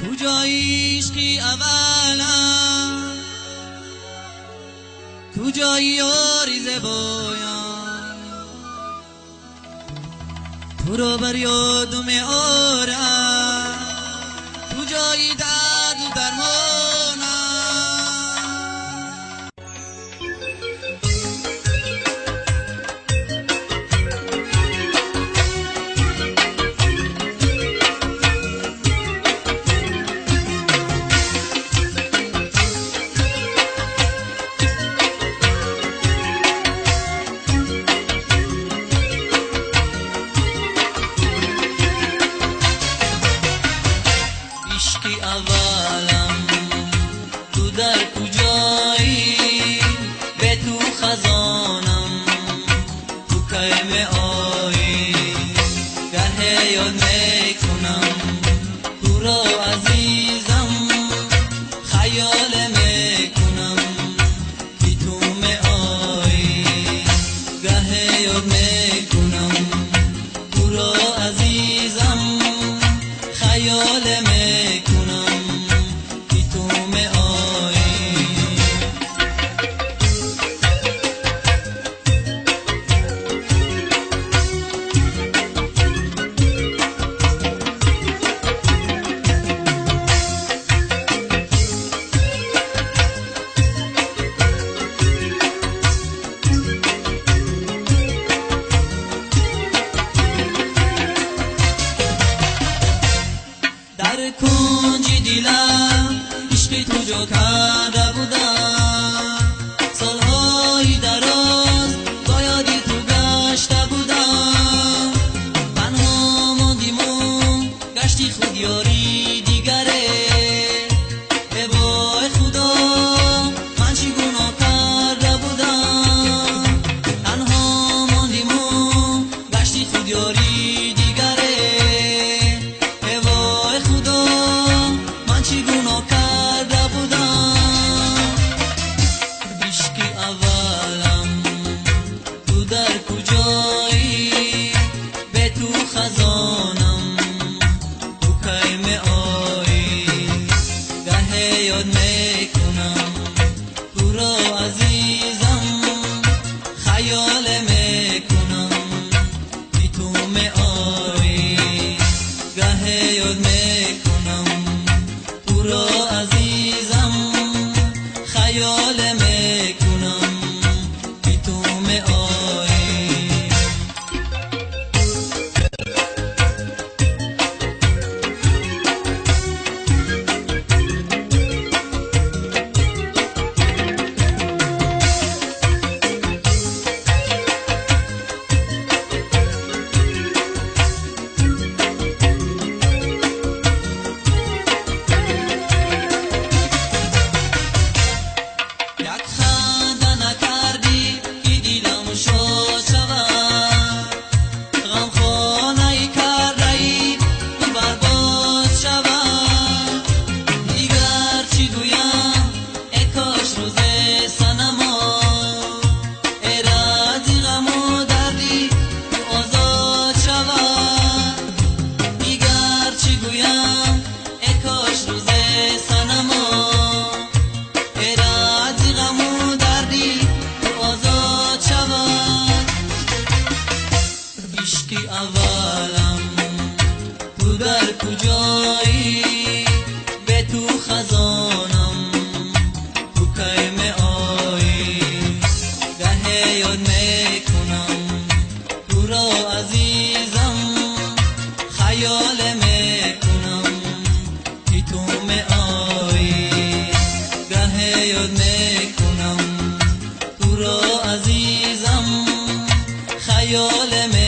کجایی عشقی اولم، کجایی یاری زبایم، تو رو بر یادم آرم، کجایی درد و درمانم. عشقی اولم تو در کجایی، به تو خزانم تو کی می آیی، گه یاد میکنم تو را عزیزم، خیال میکنم که تو می آیی، گه یاد میکنم تو را عزیزم، خیال میکنم که تو می آیی. در کنج دلم عشق تو جا کرده بودم، سالهای دراز با یاد تو گشته بودم، تنها ماندیم و گشتی خود یاری دیگره، ای وای خدا من چی گناه کرده بودم، تنها ماندیم و گشتی خود یاری دیگره، ای وای خدا من چی گناه کرده بودم. عشقی اولم تو در کجایی، به تو خزانم تو کی می آیی، گه یاد میکنم تو را عزیزم، خیال میکنم که تو می آیی، گه یاد میکنم تو را عزیزم، خیال میکنم که تو می آیی. یک خنده نکردی که دلم شاد شود، غمخانه کرده ای تو برباد شود، دیگر چی گویم ای کاش روز صنما، ای رد غم و دردی تو آزاد شود، دیگر چی گویم ای کاش روز صنما، ای رد غم و دردی تو آزاد شود. عشقی اولم تو در کجایی، به تو خزانم تو کی می آیی، گه یاد میکنم تو را عزیزم، خیال میکنم که تو می آیی، گه یاد میکنم تو را عزیزم، خیال میکنم.